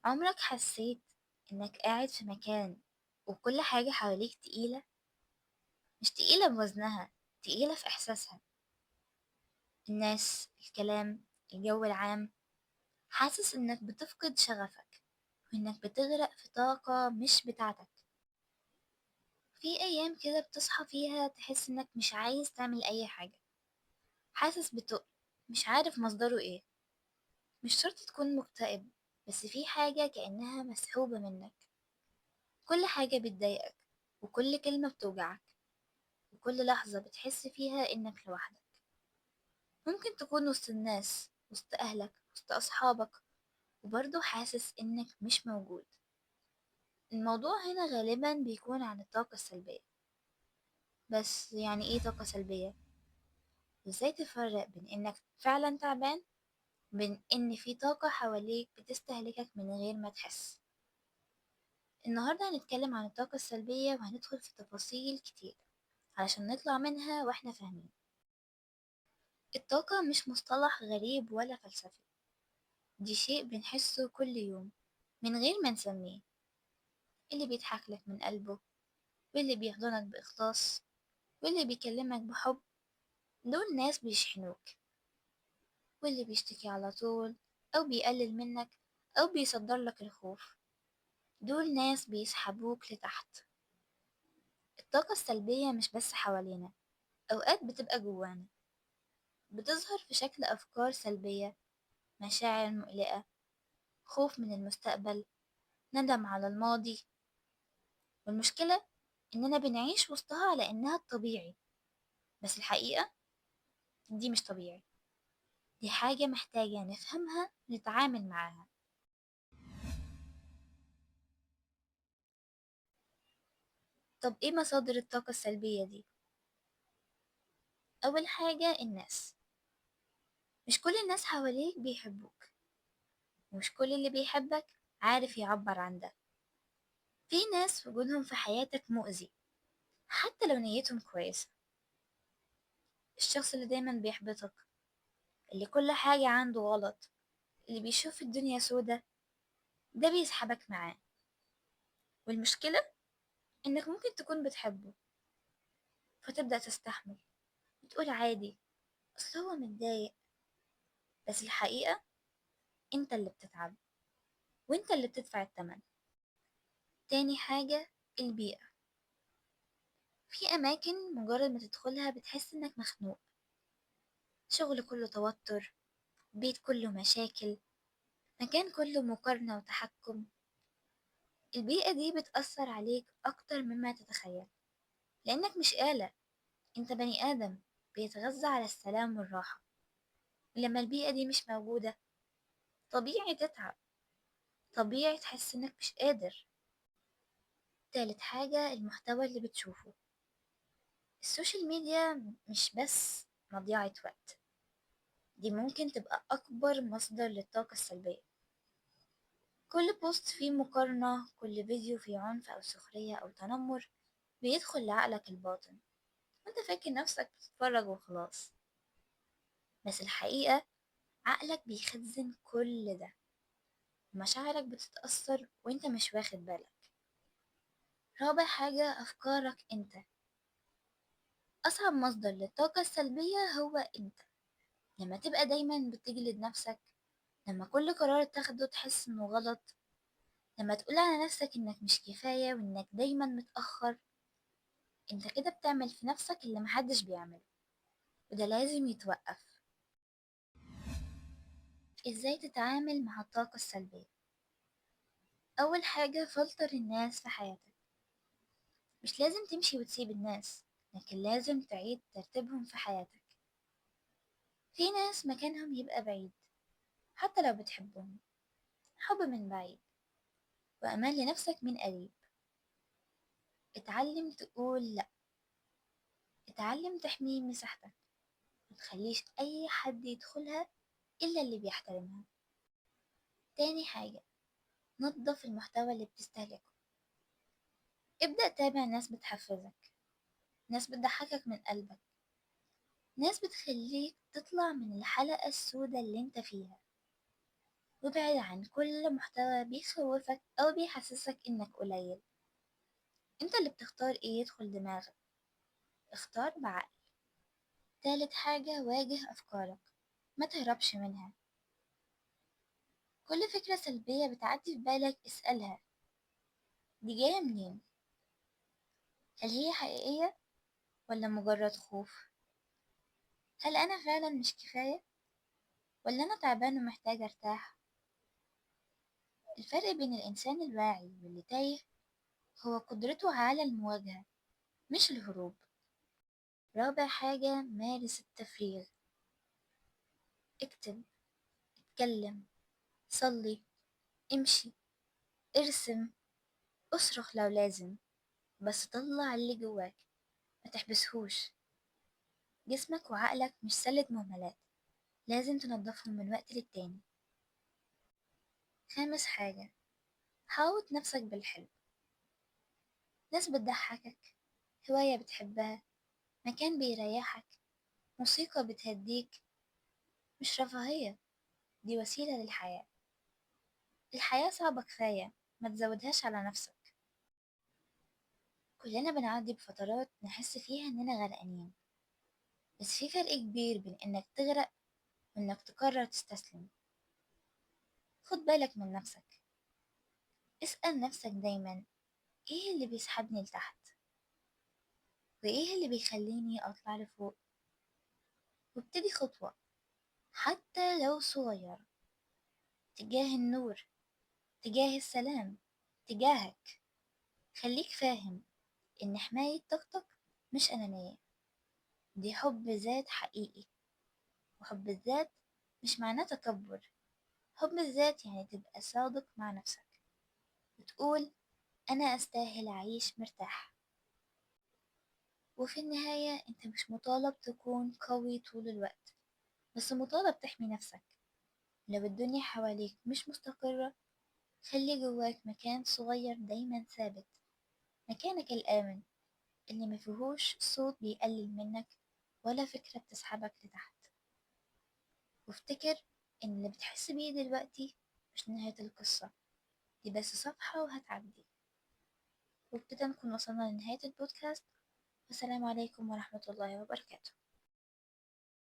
عمرك حسيت إنك قاعد في مكان وكل حاجة حواليك تقيلة؟ مش تقيلة بوزنها، تقيلة في إحساسها. الناس، الكلام، الجو العام. حاسس إنك بتفقد شغفك وإنك بتغرق في طاقة مش بتاعتك. في أيام كده بتصحى فيها تحس إنك مش عايز تعمل أي حاجة، حاسس بتقل مش عارف مصدره إيه. مش شرط تكون مكتئب، بس في حاجة كأنها مسحوبة منك. كل حاجة بتضايقك، وكل كلمة بتوجعك، وكل لحظة بتحس فيها إنك لوحدك. ممكن تكون وسط الناس، وسط أهلك، وسط أصحابك، وبرضه حاسس إنك مش موجود. الموضوع هنا غالبا بيكون عن الطاقة السلبية. بس يعني إيه طاقة سلبية؟ وإزاي تفرق بين إنك فعلا تعبان وبين إن في طاقة حواليك بتستهلكك من غير ما تحس؟ النهاردة هنتكلم عن الطاقة السلبية وهندخل في تفاصيل كتير علشان نطلع منها وإحنا فاهمين. الطاقة مش مصطلح غريب ولا فلسفي، دي شيء بنحسه كل يوم من غير ما نسميه. اللي بيضحك لك من قلبه، واللي بيحضنك بإخلاص، واللي بيكلمك بحب، دول ناس بيشحنوك. واللي بيشتكي على طول أو بيقلل منك أو بيصدر لك الخوف، دول ناس بيسحبوك لتحت. الطاقة السلبية مش بس حوالينا، أوقات بتبقى جوانا، بتظهر في شكل أفكار سلبية، مشاعر مقلقة، خوف من المستقبل، ندم على الماضي. والمشكلة إننا بنعيش وسطها على إنها الطبيعي، بس الحقيقة دي مش طبيعي، دي حاجة محتاجة نفهمها ونتعامل معاها. طب إيه مصادر الطاقة السلبية دي؟ أول حاجة الناس. مش كل الناس حواليك بيحبوك، ومش كل اللي بيحبك عارف يعبر عن ده. في ناس وجودهم في حياتك مؤذي حتى لو نيتهم كويسة. الشخص اللي دايما بيحبطك، اللي كل حاجة عنده غلط، اللي بيشوف الدنيا سودة، ده بيسحبك معاه. والمشكلة إنك ممكن تكون بتحبه، فتبدأ تستحمل وتقول عادي أصل هو متضايق، بس الحقيقة أنت اللي بتتعب وأنت اللي بتدفع الثمن. تاني حاجة البيئة. في أماكن مجرد ما تدخلها بتحس إنك مخنوق، شغل كله توتر، بيت كله مشاكل، مكان كله مقارنة وتحكم. البيئة دي بتأثر عليك أكتر مما تتخيل، لأنك مش آلة، أنت بني آدم بيتغذى على السلام والراحة. ولما البيئة دي مش موجودة طبيعي تتعب، طبيعي تحس إنك مش قادر. تالت حاجة المحتوى اللي بتشوفه. ال social media مش بس مضيعة وقت، دي ممكن تبقى أكبر مصدر للطاقة السلبية. كل post فيه مقارنة، كل فيديو فيه عنف أو سخرية أو تنمر بيدخل لعقلك الباطن وانت فاكر نفسك بتتفرج وخلاص، بس الحقيقة عقلك بيخزن كل ده، ومشاعرك بتتأثر وانت مش واخد بالك. رابع حاجة أفكارك انت. أصعب مصدر للطاقة السلبية هو انت. لما تبقى دايما بتجلد نفسك، لما كل قرار تاخده تحس انه غلط، لما تقول على نفسك انك مش كفاية وانك دايما متأخر، انت كده بتعمل في نفسك اللي محدش بيعمله، وده لازم يتوقف. ازاي تتعامل مع الطاقة السلبية؟ أول حاجة فلتر الناس في حياتك. مش لازم تمشي وتسيب الناس، لكن لازم تعيد ترتيبهم في حياتك. في ناس مكانهم يبقى بعيد حتى لو بتحبهم، حب من بعيد وأمان لنفسك من قريب. اتعلم تقول لأ، اتعلم تحمي مساحتك، متخليش أي حد يدخلها إلا اللي بيحترمها. تاني حاجة نظف المحتوى اللي بتستهلكه. ابدأ تابع ناس بتحفزك، ناس بتضحكك من قلبك، ناس بتخليك تطلع من الحلقة السوداء اللي انت فيها. وابعد عن كل محتوى بيخوفك أو بيحسسك إنك قليل. انت اللي بتختار ايه يدخل دماغك، اختار بعقل. تالت حاجة، واجه أفكارك، ما تهربش منها. كل فكرة سلبية بتعدي في بالك اسألها، دي جاية منين؟ هل هي حقيقية ولا مجرد خوف؟ هل أنا فعلا مش كفاية ولا أنا تعبان ومحتاج أرتاح؟ الفرق بين الإنسان الواعي واللي تايه هو قدرته على المواجهة مش الهروب. رابع حاجة، مارس التفريغ. اكتب، اتكلم، صلي، امشي، ارسم، اصرخ لو لازم، بس طلع اللي جواك، ما تحبسهوش. جسمك وعقلك مش سلة مهملات، لازم تنظفهم من وقت للتاني. خامس حاجة، حاوط نفسك بالحلو. ناس بتضحكك، هواية بتحبها، مكان بيريحك، موسيقى بتهديك. مش رفاهية، دي وسيلة للحياة. الحياة صعبة كفاية، ما تزودهاش على نفسك. كلنا بنعدي بفترات نحس فيها إننا غرقانين، بس في فرق كبير بين إنك تغرق وإنك تقرر تستسلم. خد بالك من نفسك، اسأل نفسك دايما، إيه اللي بيسحبني لتحت؟ وإيه اللي بيخليني أطلع لفوق؟ وابتدي خطوة حتى لو صغيرة تجاه النور، تجاه السلام، تجاهك. خليك فاهم إن حماية طاقتك مش أنانية، دي حب ذات حقيقي. وحب الذات مش معناه تكبر، حب الذات يعني تبقى صادق مع نفسك وتقول أنا أستاهل أعيش مرتاح. وفي النهاية أنت مش مطالب تكون قوي طول الوقت، بس مطالب تحمي نفسك. لو الدنيا حواليك مش مستقرة، خلي جواك مكان صغير دايما ثابت، مكانك الآمن اللي مفيهوش صوت بيقلل منك ولا فكرة بتسحبك لتحت. وافتكر إن اللي بتحس بيه دلوقتي مش نهاية القصة، دي بس صفحة وهتعدي. وبكده نكون وصلنا لنهاية البودكاست، والسلام عليكم ورحمة الله وبركاته.